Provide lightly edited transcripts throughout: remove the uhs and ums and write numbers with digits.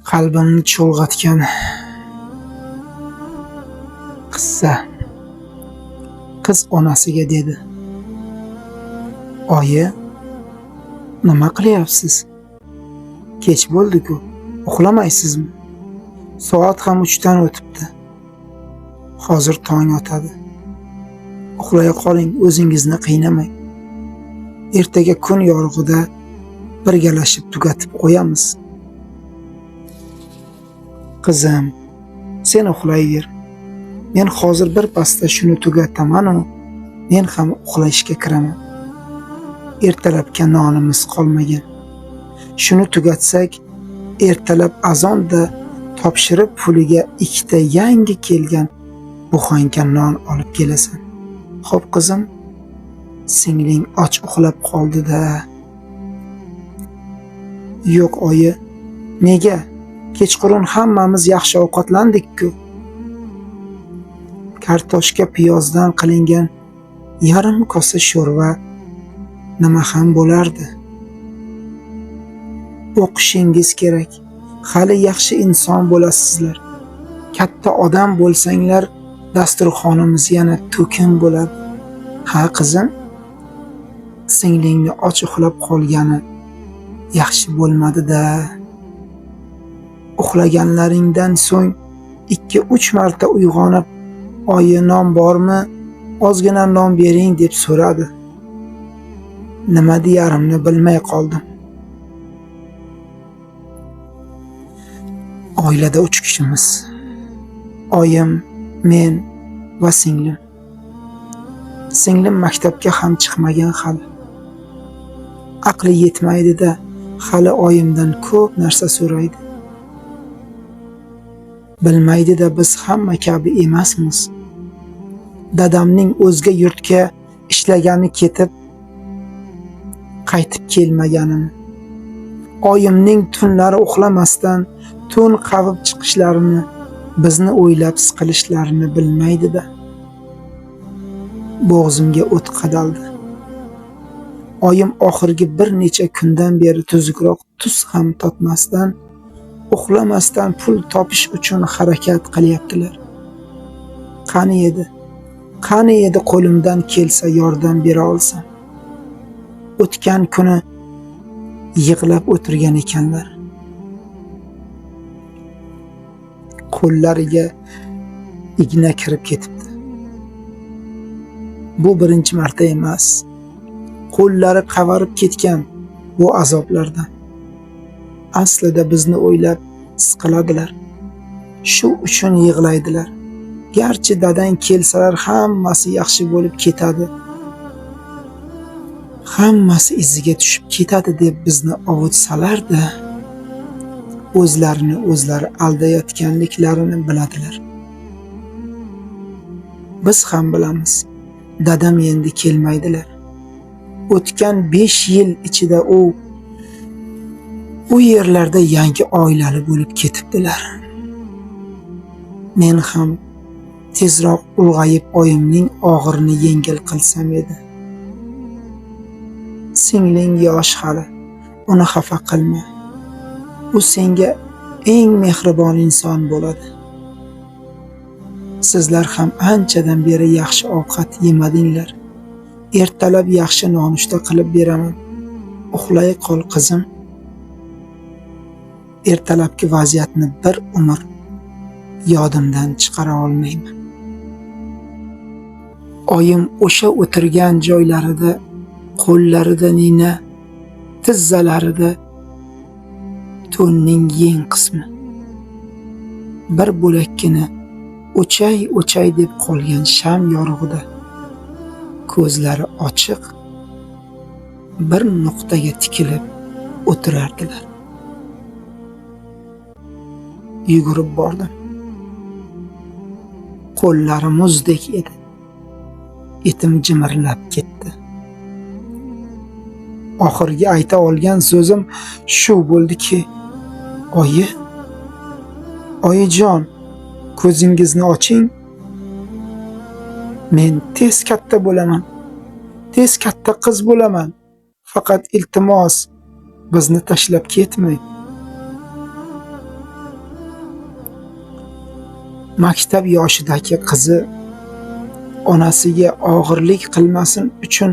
Qalbimni cho'lg'atgan qissa. Qiz onasiga dedi: "Oyi, nima qilyapsiz? Kech bo'ldi-ku, uxlamaysizmi? Soat ham 3 dan o'tibdi. Hozir tong otadi. Uxlay qoling, o'zingizni qiynamang. Ertaga kun yorug'ida birgalashib tugatib qo'yamiz." "Qizim, sen uxlayver. Men hozir bir pasda shuni tugataman-u, men ham uxlashga kiraman. Ertalabga nonimiz qolmagan. Shuni tugatsak, ertalab azonda topshirib puliga 2 ta yangi kelgan buxanka non olib kelasan. Xo'p qizim, singling och uxlab qoldi-da." "Yo'q oyi, nega? Kechqurun hammamiz yaxshi ovqatlandik-ku." Kartoshka piyozdan qilingan yarim kosa sho'rva nima ham bo'lardi? "O'qishingiz kerak. Hali yaxshi inson bo'lasizlar. Katta odam bo'lsanglar, dasturxonimiz yana to'kin bo'ladi. Ha qizim, singlingni och uxlab qolgani yaxshi bo'lmadi-da. Uxlaganlaringdan so'ng 2-3 marta uyg'onib, oyi non bormi? Ozgina non bering deb so'radi. Nima deyarimni bilmay qoldim." Oilada 3 kishimiz. Oyim, men va singlim. Singlim maktabga ham chiqmagan hali. Aqli yetmaydi-da, hali oyimdan ko'p narsa so'raydi. Bilmaydi-da biz hamma kabi emasmiz. Dadamning o'zga yurtga ishlagani ketib, qaytib kelmaganini, oyimning tunlari uxlamasdan to'n qavib chiqishlarini, bizni o'ylab siqilishlarini bilmaydi-da. Bo'g'zimga o't qadaldi. Oyim oxirgi bir necha kundan beri tuzukroq tuz ham totmasdan, uxlamasdan pul topish uchun harakat qilyaptilar. Qani edi, qani edi qo'limdan kelsa yordam bera olsam. O'tgan kuni yig'lab o'tirgan ekanlar. Qo'llariga igna kirib ketibdi. Bu birinchi marta emas. Qo'llari qavarib ketgan bu azoblardan. Aslida bizni o'ylab siqiladilar. Shu uchun yig'laydilar. Garchi dadang kelsalar hammasi yaxshi bo'lib ketadi. Hammasi iziga tushib ketadi deb bizni ovutsalar-da, o'zlarini o'zlari aldayotganliklarini biladilar. Biz ham bilamiz. Dadam endi kelmaydilar. O'tgan 5 yil ichida u yerlarda yangi oilali bo'lib ketibdilar. Men ham tezroq ulg'ayib oyimning og'irini yengil qilsam edi. Singling yosh hali, uni xafa qilma. U senga eng mehribon inson bo'ladi. Sizlar ham anchadan beri yaxshi ovqat yemadinglar. Ertalab yaxshi nonushta qilib beraman. Uxlay qol qizim. Ertalabki vaziyatni bir umr yodimdan chiqara olmayman. Oyim o'sha o'tirgan joylarida, qo'llarida nina, tizzalarida to'nning yeng qismi, bir bo'lakkina o'chay-o'chay deb qolgan sham yorug'ida ko'zlari ochiq bir nuqtaga tikilib o'tirardilar. Yugurib bordim. Qo'llari muzdek edi. Etim jimirlab ketdi. Oxirgi ayta olgan so'zim shu bo'ldiki, oyi, oyijon, ko'zingizni oching. Men tez katta bo'laman. Tez katta qiz bo'laman. Faqat iltimos, bizni tashlab ketmang. Maktab yoshidagi qizi onasiga og'irlik qilmasin uchun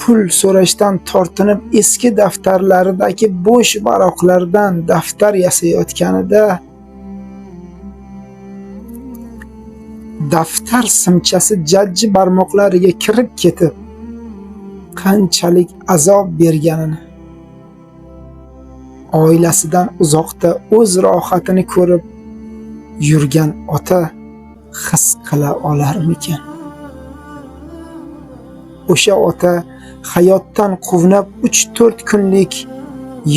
pul so'rashdan tortinib eski daftarlaridagi bo'sh varaqlardan daftar yasayotganida daftar simchasi jajji barmoqlariga kirib ketib qanchalik azob berganini, oilasidan uzoqda o'z rohatini ko'rib yurgan ota his qila olarmikan? O'sha ota hayotdan quvnab 3-4 kunlik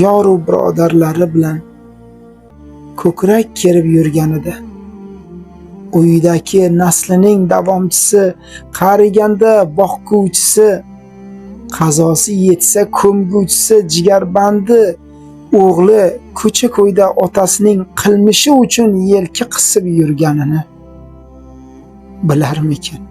yoru birodarlari bilan ko'krak kerib yurganida uydagi naslining davomchisi, qariganda boqguvchisi, qazosi yetsa ko'mguvchisi, jigarbandi o'g'li ko'cha-ko'yda otasining qilmishi uchun yelka qisib yurganini bilarmikin?